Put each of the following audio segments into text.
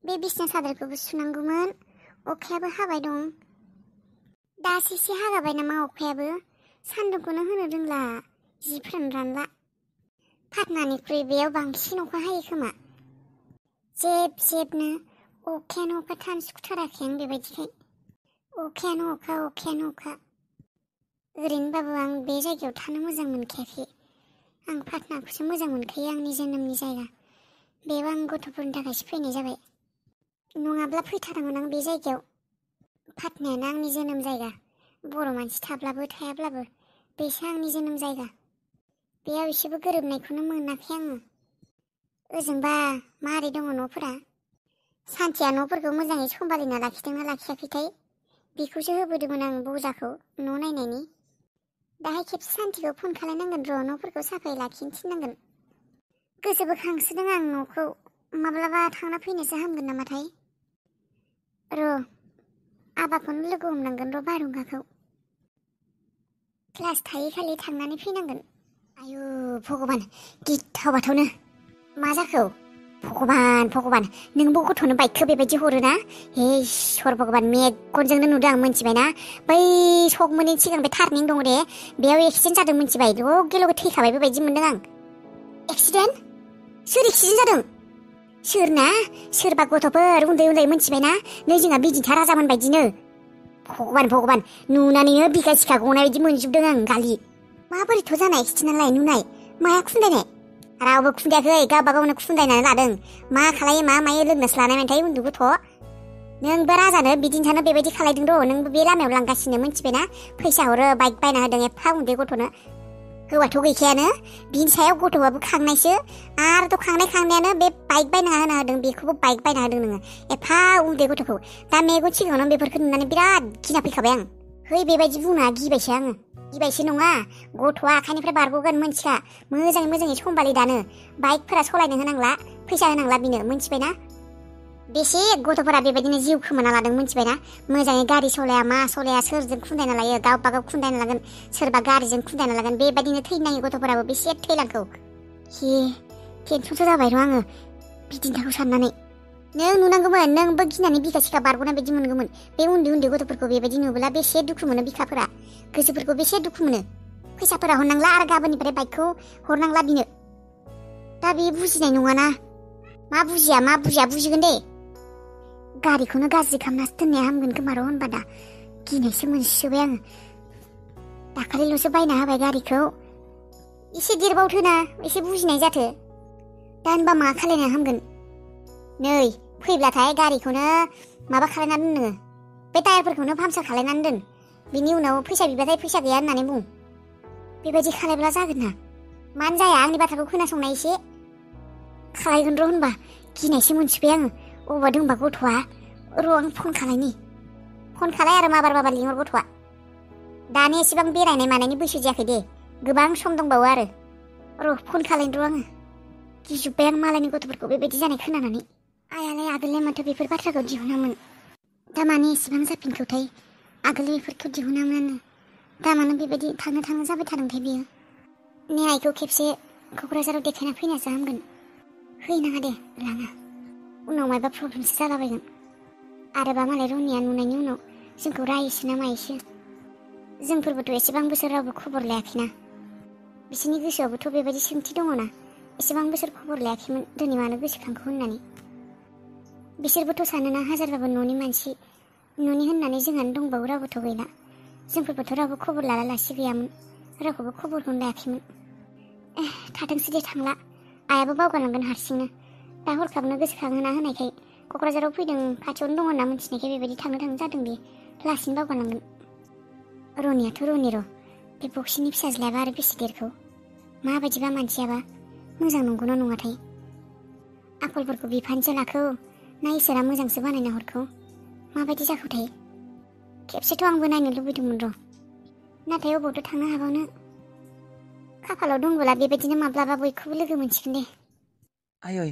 बे बिसना सादोरखौबो सुनांगौमोन। अखायाबो हाबाय दं। दासो एसे हागाबाय नामा अखायाबो? सान्दुंखौनो होनो रोंला, जिफोरानो रानला। फाटनानिख्रुइ बेयाव बांसिन अखा हायो खोमा। जेब जेबनो अखायानो अखा थानो सुखुथाराखै आं बेबायदिखाय। अखायानो अखा। ओरैनोबाबो आं बे जायगायाव थानो मोजां मोनखायाखै। आं फाटनाखौसो मोजां मोनखायो, आंनि जोनोमनि जायगा। बेयाव आं गथ'फोरनि थाखायसो फैनाय जाबाय। नङाब्ला फैथारामोन आं बे जायगायाव। फाटनायानो आंनि जोनोम जायगा। बर' मानसि थाब्लाबो थायाब्लाबो बेसो आंनि जोनोम जायगा। बेयाव एसेबो गोरोबनायखौनो मोनाखै आङो। ओजोंबा मारै दङ न'फोरा? सान्थिया न'फोरखौ मोजाङै सम्भालिना लाखिदोंना लाखियाखैथाय? बेखौसो होबोदोंमोन आं बजाखौ न' नायनायनि। दाहाय खेबसे सान्थिखौ फन खालायनांगोन र', न'फोरखौ साफायै लाखिनो थिननांगोन। गोसोबो खांसोदों आं न'खौ। माब्लाबा थांना फैनोसो हामगोन नामाथाय? र' आबाखौनो लोगो हमनांगोन र' बारहुंखाखौ। क्लास थायै खालि थांनानै फैनांगोन। आयु भगबान, गिथाव बाथावनो। मा जाखो? भगबान, नोंबो गथ'नो बाइकखौ बेबायदि हरोना? हे इसोर भगबान, मेगनजोंनो नुदों आं, मोनथिबायना? बै सक मोनैनि सिगां बे टार्निं दङ दे, बेयाव एक्सिडेन्ट जादों मिथिबाय? लगे थैखाबाय बेबायदि मोनदों आं। एक्सिडेन्ट? सोर एक्सिडेन्ट जादों? सोरना? सोरबा गथ'फोर उन्दै मोनथिबायना? नै जोंहा बिदिन्था राजामोन बायदिनो। भगबान, नुनानैनो बिखा सिखा गनाय बायदि मोनजोबदों आं गालि। माबोरैथ' जानाय एक्सिडेन्टआलाय? नुनाय माया खुन्दायनाय? रावबो खुन्दायाखै, गावबा गावनो खुन्दायनानै लादों। मा खालायो मा मायो लोंनासो लानाय मोनथाय उन्दै गथ'। नोंबो राजानो बिदिन्थानो बेबायदि खालायदों र'। नोंबो बे लामायाव लांगासिनो मिथिबायना? फैसा हरो, बाइक बायना होदों एफा उन्दै गथ'नो। हौवाथ' गैखायानो, बिनि सायाव गथ'आबो खांनायसो। आरोथ' खांनायानो बे बाइक बायना होना होदों, बेखौबो बाइक बायना होदों नोङो एफा उन्दै गथ'खौ। दा मेगन सिगाङावनो बेफोरखौ नुनानै बिराद गिना फैखाबाय आं। है बेबायदि बुंना गिबायसो आङो। गिबायसो नङा, गथ'आ आखाइनिफ्राय बारग'गोन मोनथिखा। मोजाङै सम्भालि दानो। बाइकफोरा सलायनो होनांला, फैसा होनांला बिनो, मोनथिबायना? बेसे गथ'फोरा बेबायदिनो जिउ खोमाना लादों मिथिबायना? मोजाङै गारि सलाया मा सलाया, सोरजों खुन्दायना लायो, गावबा गाव खुन्दायना लागोन, सोरबा गारिजों खुन्दायना लागोन, बेबायदिनो थैनाङि गथ'फोराबो बेसे थैलांखौ। हे टेनसनसो जाबाय र' आङो बिदिन्थाखौ साननानै। नों नुनांगौमोन, नोंबो गिनानै बिखा सिखा बारग'नाय बायदि मोनगौमोन। बे उन्दै गथ'फोरखौ बेबायदि नुब्ला बेसे दुखु मोनो बिखाफोरा, गोसोफोरखौ बेसे दुखु मोनो। फैसाफोरा हरनांला आरो गाबोननिफ्राय बाइकखौ हरनांला बिनो। दा बे बुजिनाय नङाना। मा बुजिया बुजिगोन दे। गारिखौनो गाज्रि खालामनासो दोननाया हामगोन खोमा र' होनबा। दा गिनायसो मोनसोबाय आङो। दाखालिल'सो बायना होबाय गारिखौ। एसे देरबावथोना, एसे बुजिनाय जाथो। दा होनबा मा खालायनो हामगोन? नै फैब्लाथाय गारिखौनो माबा खालायनानै दोन नोङो, बे टायारफोरखौनो पाम्पसार खालायनानै दोन। बिनि उनाव फैसा बिबाथाय फैसा गैया होननानै बुं। बेबायदि खालायब्ला जागोन ना? मानो जाया? आंनि बाथ्राखौ खोनासंनाय एसे। खालायगोन र' होनबा। गिनायसो मोनसिबाय आङो। अबावबा दंबा गथ'आ। र' आं फन खालायनि। फन खालाय आरो माबार लिंहर गथ'आ। दानि एसेबां बेरायनाय मानायनि बैसो जायाखै दे, गोबां सम दंबावो आरो। र' फन खालायनो र' आङो। गिजोब्बाय आं मालायनि गथ'फोरखौ बेबायदि जानाय खोनानानै। आइयालाय आगोललाय माथो बेफोर बाथ्राखौ दिहुनामोन। दा मानो एसेबां जाफिनखोथाय? आगोल बेफोरखौ दिहुनामोन। दा मानो बेबायदि थांनो जाबाय थादोंथाय बियो? ने आइखौ खेबसे क'क्राझाराव देखायना फैनासो हामगोन। हैनाङा दे, लाङा। उनाव मायबा प्रब्लेमसो जालाबायगोन। आरोबा मालाय रनिया नुनायनि उनाव जोंखौ रायोसो ना मायोसो। जोंफोरबोथ' एसेबां बोसोर रावबो खबर लायाखैना। बिसोरनि गोसोआवबोथ' बेबायदि सोंथि दङना, एसेबां बोसोर खबर लायाखैमोन, दिनै मानो गोसोखांखो होननानै। बिसोरबोथ' सानोना हाजारबाबो न'नि मानसि, न'नि होननानै जोंहानो दंबावो, रावबोथ' गैला। जोंफोरबोथ' रावबो खबर लालासे गैयामोन, रावखौबो खबरखौनो लायाखैमोन। थाथोंसै दे, थांला। आइयाबो बावगारलांगोन हारसिंनो। दा हरखाबनो गोसोखांहोना होनायखाय क'क्राझाराव फैदों, खाथियावनो दं होनना मिथिनायखाय बेबायदि थांनो जादों बे। लासैनो बावगारलांगोन। रनियाथ' रनि र', बे बक्सिनि फिसाज्लायाबा आरो बेसे देरखौ? माबायदिबा मानसियाबा, मोजां नंगौना नङाथाय? आखलफोरखौ बिफानिसो लाखौ ना इसोरा मोजांसो बानायना हरखौ? माबायदि जाखोथाय? खेबसेथ' आंबो नायनो लुबैदोंमोन र', नाथाय अबावथ' थांनो हाबावनो। खाफालाव दंबोला बेबायदिनो माब्लाबा बयखौबो लोगो मोनसिगोन दे। आयै।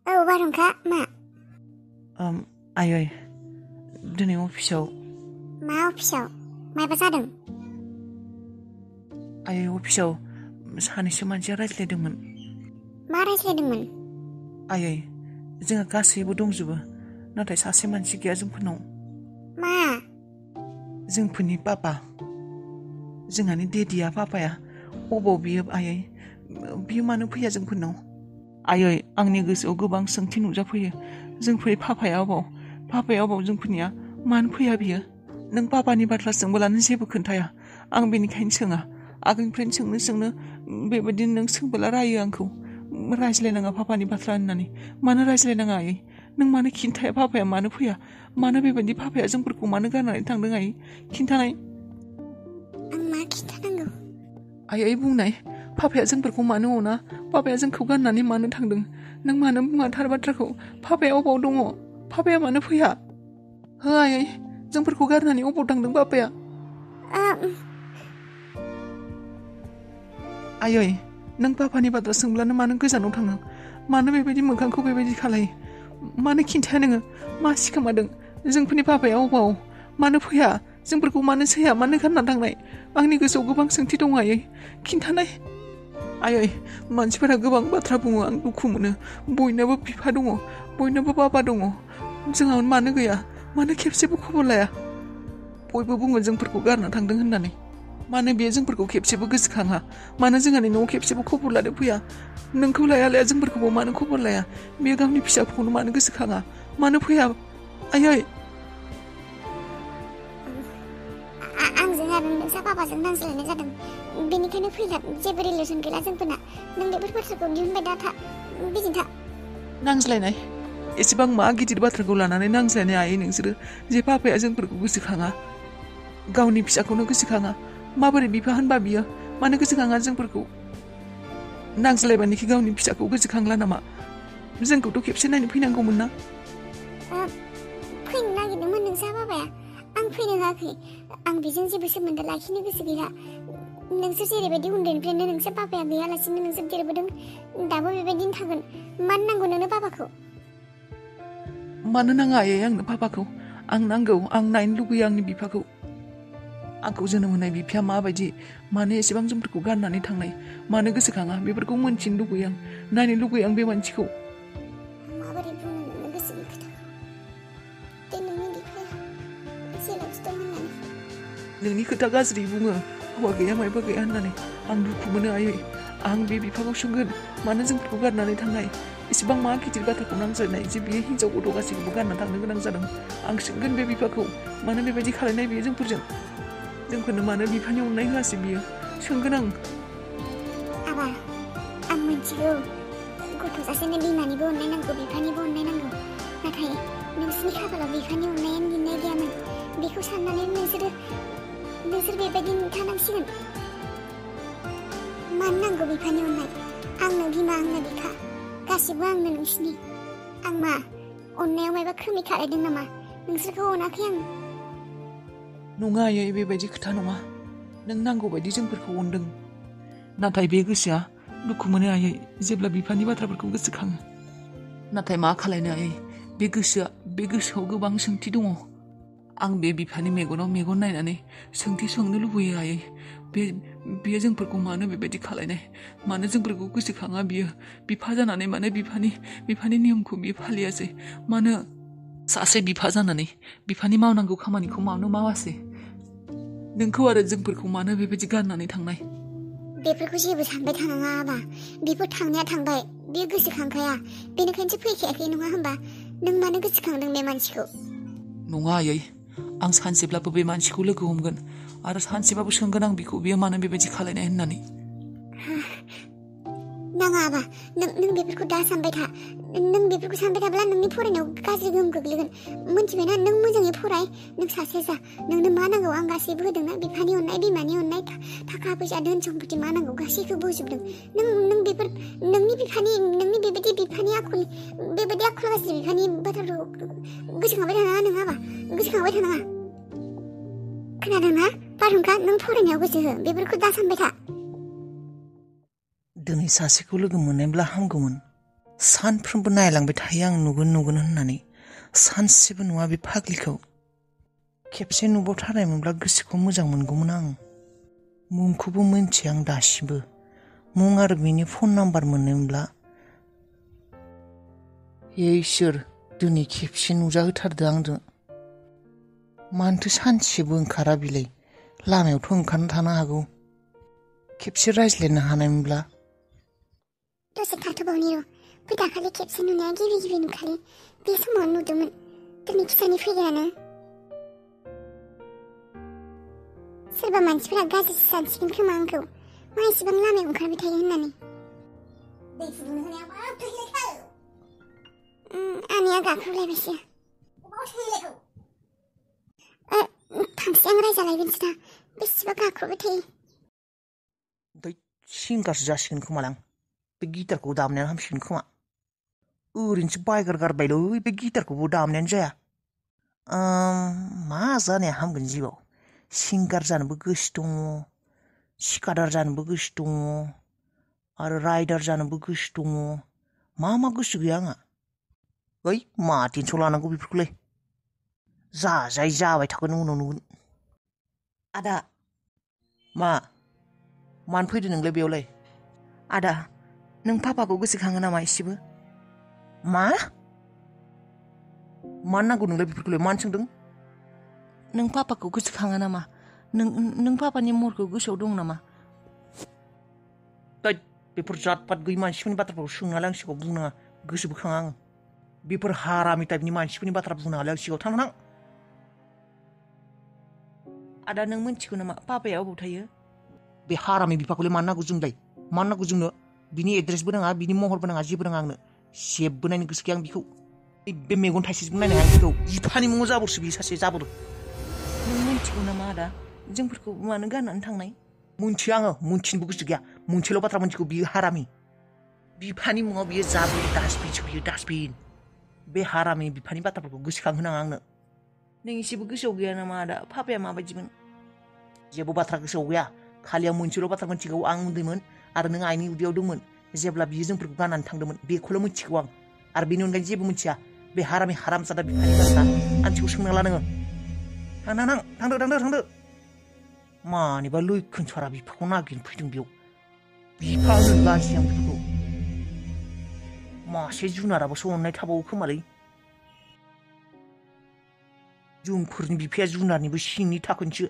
औ बारहुंखा, मा? आयै, दिनै अफिसाव। मा अफिसाव? मायबा जादों? आयै, अफिसाव सानैसो मानसिया रायज्लायदोंमोन। मा रायज्लायदोंमोन? आयै, जोंहा गासैबो दंजोबो नाथाय सासे मानसि गैया जोंफोरनाव मा जोंफोरनि पापा जोंहानि देदिया पापाया अबाव बियो आयै बियो मानो फैया जोंफोरनाव आयै आंनि गोसोआव गोबां सोंथि नुजाफैयो जोंफोरनि पापाया अबाव जोंफोरनिया मानो फैया बियो नों पापानि बाथ्रा सोंबोलानो जेबो खोन्थाया आं बेनिखायनो सोङा आगोलनिफ्रायनो सोंनो बेबायदि नों सोंबोला रायो आंखौ रायज्लायनाङा पापानि बाथ्रा होननानै मानो रायज्लायनाङा आयै नों मानो खिन्थाया पापाया मानो फैया मानो बेबायदि पापाया जोंफोरखौ मानो गारनानै थांदों आयै खिन्थानाय आं मा खिन्थानांगौ आयै बुंनाय पापाया जोंफोरखौ मानो अना पापाया जोंखौ गारनानै मानो थांदों नों मानो बुङा थार बाथ्राखौ पापाया अबाव दङ पापाया मानो फैया हो आयै जोंफोरखौ गारनानै अबाव थांदों पापाया आयै नों पापानि बाथ्रा सोंब्लानो मानो गोजानाव थाङो मानो बेबायदि मोखांखौ बेबायदि खालायो मानो खिन्थाया नोङो मा सिखोमादों जोंफोरनि पापाया अबाव मानो फैया जोंफोरखौ मानो सैया मानो गारना थांनाय आंनि गोसोआव गोबां सोंथि दं आयै खिन्थानाय आयै मानसिफोरा गोबां बाथ्रा बुङो आं दुखु मोनो बयनाबो बिफा दङ बयनाबो पापा दङ जोंहा मानो गैया मानो खेबसेबो खबर लाया बयबो बुङो जोंफोरखौ गारना थांदों होननानै मानो बेयो जोंफोरखौ खेबसेबो गोसोखाङा मानो जोंहानि न'आव खेबसेबो खबर लानो फैया नोंखौ लाया जोंफोरखौबो मानो खबर लाया बेयो गावनि फिसाखौनो मानो गोसोखाङा मानो फैया आयै आंजों आरो नोंसा पापाजों नांज्लायनाय जादों बेनिखायनो फैला जेबो रिलेसन गैला जोंफोरना नों बेफोर बाथ्राखौ दिहुनबाय दा था बिदिन्था नांज्लायनाय एसेबां मा गिदिर बाथ्राखौ लानानै नांज्लायनाय आयै नोंसोरो जे पापाया जोंफोरखौ गोसोखाङा गावनि फिसाखौनो गोसोखाङा माबोरै बिफा होनबा बियो मानो गोसोखाङा जोंफोरखौ नांज्लायबानोखि गावनि फिसाखौ गोसोखांला नामा जोंखौथ' खेबसे नायनो फैनांगौमोन ना फैनो नागिरदोंमोन नोंसा पापाया आं फैनो होआखै आं बेजों जेबो सोमोन्दो लाखिनो गोसो गैला नोंसोर जेरैबायदि उन्दैनिफ्रायनो नोंसोर पापाया गैयालासिनो नोंसोर देरबोदों दाबो बेबायदिनो थागोन मानो नांगौ नोंनो पापाखौ मानो नाङा आयै आंनो पापाखौ आं नांगौ आं नायनो लुबैयो आंनि बिफाखौ आंखौ जोनोम होनाय बिफाया माबायदि मानो एसेबां जोंफोरखौ गारनानै थांनाय मानो गोसोखाङा बेफोरखौ मोनथिनो लुबैयो आं नायनो लुबैयो आं बे मानसिखौ माबोरै बुंनो नोंनो गोसोनि खोथाखौ दे नोंनि बिफाया जेरावसो दं होननानै नोंनि खोथा गाज्रि बुङो हौवा गैया मायबा गैया होननानै आं दुखु मोनो आयै आं बे बिफाखौ सोंगोन मानो जोंफोरखौ गारनानै थांनाय एसेबां मा गिदिर बाथ्राखौ नांज्लायनाय जे बियो हिनजाव गथ' गासैखौबो गारना थांनो गोनां जादों आं सोंगोन बे बिफाखौ मानो बेबायदि खालायनाय बियो जोंफोरनो मानो बिफानि अननाय होआसै बियो सोंगोन आं आबा आं मिथिगौ गथ' सासेनो बिमानिबो अननाय नांगौ बिफानिबो अननाय नांगौ नाथाय नोंसोरनि खाफालाव बिफानि अननायानो लिरनाय गैयामोन बेखौ साननानै नोंसोर बेबायदिनो थानांसिगोन मानो नांगौ बिफानि अननाय आंनो बिमा आंनो बिफा गासिबो आंनो नोंसिनि आं मा अननायाव मायबा खोमि खालायदों नामा नोंसोरखौ अनाखै आं नङा आयै बेबायदि खोथा नङा नों नांगौ बायदि जोंफोरखौ अनदों नाथाय बे गोसोआ दुखु मोनो आयै जेब्ला बिफानि बाथ्राफोरखौ गोसोखाङो नाथाय मा खालायनो आयै बे गोसोआव गोबां सोंथि दङ आं बे बिफानि मेगनाव मेगन नायनानै सोंथि सोंनो लुबैयो आयै बेयो जोंफोरखौ मानो बेबायदि खालायनाय मानो जोंफोरखौ गोसोखाङा बियो बिफा जानानै मानो बिफानि नियमखौ बियो फालियासै मानो सासे बिफा जानानै बिफानि मावनांगौ खामानिखौ मावनो मावासै नोंखौ आरो जोंफोरखौ मानो बेबायदि गारनानै थांनाय बेफोरखौ जेबो सानबाय थानाङा आबा बेफोर थांनाया थांबाय बेयो गोसोखांखाया बेनिखायनोसो फैखायाखै नङा होमबा नों मानो गोसोखांदों बे मानसिखौ नङा आयै आं सानसेब्लाबो बे मानसिखौ लोगो हमगोन आरो सानसेबाबो सोंगोन आं बिखौ बियो मानो बेबायदि खालायनाय होननानै नाङा आबा नों बेफोरखौ दा सानबाय था नों बेफोरखौ सानबाय थाब्ला नोंनि फरायनायाव गाज्रि गोहोम गोग्लैगोन मोनथिबायना नों मोजाङै फराय नों सासे जा नोंनो मा नांगौ आं गासैबो होदोंना बिफानि अननाय बिमानि अननाय थाखा फैसा धोन सम्पति मा नांगौ गासैखौबो होजोबदों नों बेफोर नोंनि बेबायदि बिफानि आखल गाज्रि बिफानि बाथ्राखौ गोसोखांबाय थानाङा नों आबा गोसोखांबाय थानाङा खोनादोंना बारहुंखा नों फरायनायाव गोसो हो बेफोरखौ दा सानबाय था दिनै सासेखौ लोगो मोननायब्ला हामगौमोन सानफ्रोमबो नायलांबाय थायो आं नुगोन होननानै सानसेबो नुवा बे फाग्लिखौ खेबसे नुबावथारनायमोनब्ला गोसोखौ मोजां मोनगौमोन आं मुंखौबो मोनथिया आं दासिमबो मुं आरो बिनि फन नाम्बार मोननायमोनब्ला इसोर दिनै खेबसे नुजाहोथारदो आंजों मानोथो सानसेबो ओंखारा बिलाय लामायावथ' ओंखारना थानो हागौ खेबसे रायज्लायनो हानायमोनब्ला दसे थाथ'बावनि र' बै दाखालि खेबसे नुनाया गिबि नुखालि बे समावनो नुदोंमोन दिनै खिथानि फैगोनानो सोरबा मानसिफोरा गाज्रिसो सानसिगोन खोमा आंखौ मा एसेबां लामायाव ओंखारबाय थायो होननानै दै फुदुंनो होनाया मा थैलेखा आनैया गाख्रबलायबायसो अबाव थैलेखौ थांसै आं रायजालायगोनसो दा बेसेबा गाख्रबबाय थायो दै सिंगारसो जासिगोन खोमालां बे गिटारखौ दामनायानो हामसिगोन खोमा ओरैनोसो बायगारगारबायलै बे गिटारखौबो दामनायानो जाया मा जानाया हामगोन जिउआव सिंगार जानोबो गोसो दङ सिकादार जानोबो गोसो दङ आरो राइडार जानोबो गोसो दङ मा गोसो गैया आंहा ओइ मा टेनसन लानांगौ बेफोरखौलाय जाजाय जाबाय थागोन उनाव नुगोन आदा मानो फैदो नोंलाय बेयावलाय आदा नों पापाखौ गोसोखाङो नामा एसेबो मानो नांगौ नोंलाय बेफोरखौलाय मानो सोंदों नों पापाखौ गोसोखाङो नामा नों पापानि महरखौ गोसोआव दं नामा बेफोर जात पात गैयै मानसिफोरनि बाथ्राफोरखौ सोंनालाय आं सिगाङाव बुंनाङा गोसोबो खाङा आङो बेफोर हारामि टाइपनि मानसिफोरनि बाथ्रा बुंनाङालै आं सिगाङाव थां आदा नों मिथिगौ नामा पापाया अबाव थायो बे हारामि बिफाखौलाय मानो नांगौ जोंलाय मानो नांगौ जोंनो बिनि एड्रेसबो नाङा बिनि महरबो नाङा जेबो नाङा आंनो जेबो नायनो गोसो गैया आं बिखौ बे मेगन थाइसेजों नायनो हाया बिखौ बिफानि मुङाव जाबोरसो बियो सासे जाबोर नों मिथिगौ नामा आदा जोंफोरखौ मानो गारनानै थांनाय मोनथिया आङो मोनथिनोबो गोसो गैया मोनसेल' बाथ्रा मोनथिगौ बियो हारामि बिफानि मुङाव बियो जाबोर डास्टबिनसो बियो डास्टबिन बे हारामि बिफानि बाथ्राफोरखौ गोसोखांहोनाङा आंनो नों एसेबो गोसोआव गैया नामा आदा पापाया माबायदिमोन जेबो बाथ्रा गोसोआव गैया खालि आं मोनसेल' बाथ्रा मिथिगौ आं उन्दैमोन आरो नों आइनि उदैयाव दंमोन जेब्ला बियो जोंफोरखौ गारनानै थांदोंमोन बेखौल' मिथिगौ आं आरो बेनि अनगायै जेबो मिथिया बे हारामि हारामजादा बिफानि बाथ्रा आंथिखौ सोंना ला नोङो थांदो मानिबा लैखोनसारा बिफाखौ नागिरनो फैदों बेयाव बिफा होनो लाजियो आं बेफोरखौ मासे जुनाराबोसो अननाय थाबावो खोमालै जोंफोरनि बिफाया जुनारनिबो सिंनि थाखोनसो